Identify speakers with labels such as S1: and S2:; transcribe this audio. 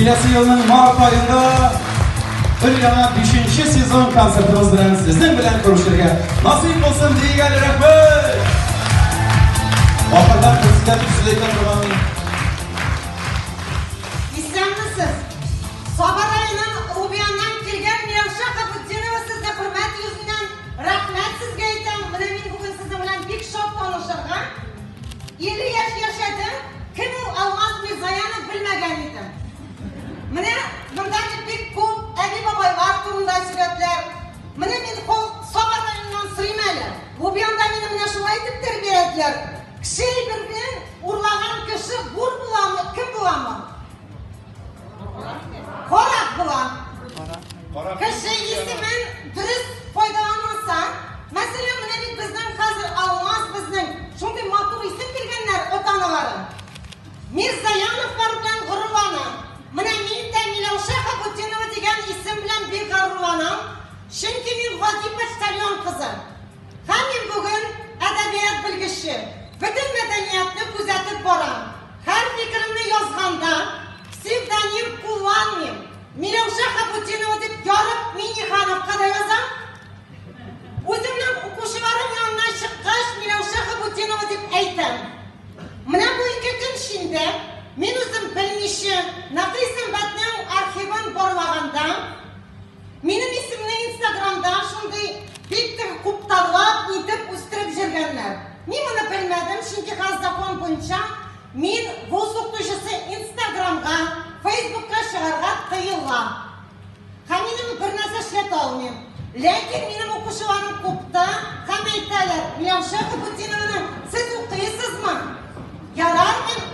S1: Киләсе елның март аенда өр-яңа бишенче сезон концертыбыз белән сезнең белән күрешергә насыйп булсын, диик әле, рәхмәт! Ахырдан председатель сүз әйтә торган.
S2: Исәнмесез! Саба районының Лубяннан килгән Миләүшә Хабутдинова сезне хөрмәт йөзеннән рәхмәт сезгә әйтәм. Менә мин бүген сезнең белән бик шат танышырга. 50 яшь яшәдем, кем ул Алмаз Мирзаянов белмәгән идем. Менә монда бит бик күп әби-бабайлар турында сурәтләр. Менә мин кол Саба районыннан сорыйм әле. Лубянда мине менә шулай итеп тәрбияләделәр. Кеше әйберне урлаган кеше бур буламы, кем буламы? Карак була. Кеше исемен дөрес файдаланмаса, мәсәлән, менә бит безнең хәзер Алмаз безнең шундый матур исем биргәннәр ата-аналары. Мирзаяновлар белән горурланам. Менә мин дә Миләүшә Хабутдинова дигән исем белән бик горурланам, чөнки мин гади почтальон кызы. Һәм мин бүген әдәбият белгече, бөтен мәдәниятне күзәтеп барам. Һәр фикеремне язганда псевдоним кулланмыйм. Миләүшә Хабутдинова дип ярып Миңнехановка да язам. Үземнең укучыларым янына чыккач, Миләүшә Хабутдинова дип әйтәм. Менә бу ике көн эчендә мин үзем белмичә Нәкый Сәнбәтнең архивын барлаганда, Минем исемне инстаграмда шундый бик тә куптарлап нитеп үстереп җөргәннәр. Мин моны белмәдем, чөнки хәзер закон буенча мин вуз укытучысы инстаграмга, фейсбукка чыгарга тыела. Һәм минем бер нәрсә эшләтә алмыйм. Ләкин минем укучыларым купта һәм әйтәләр, Миләүшә Хабутдинованы сез укыйсызмы? Ярар, мин.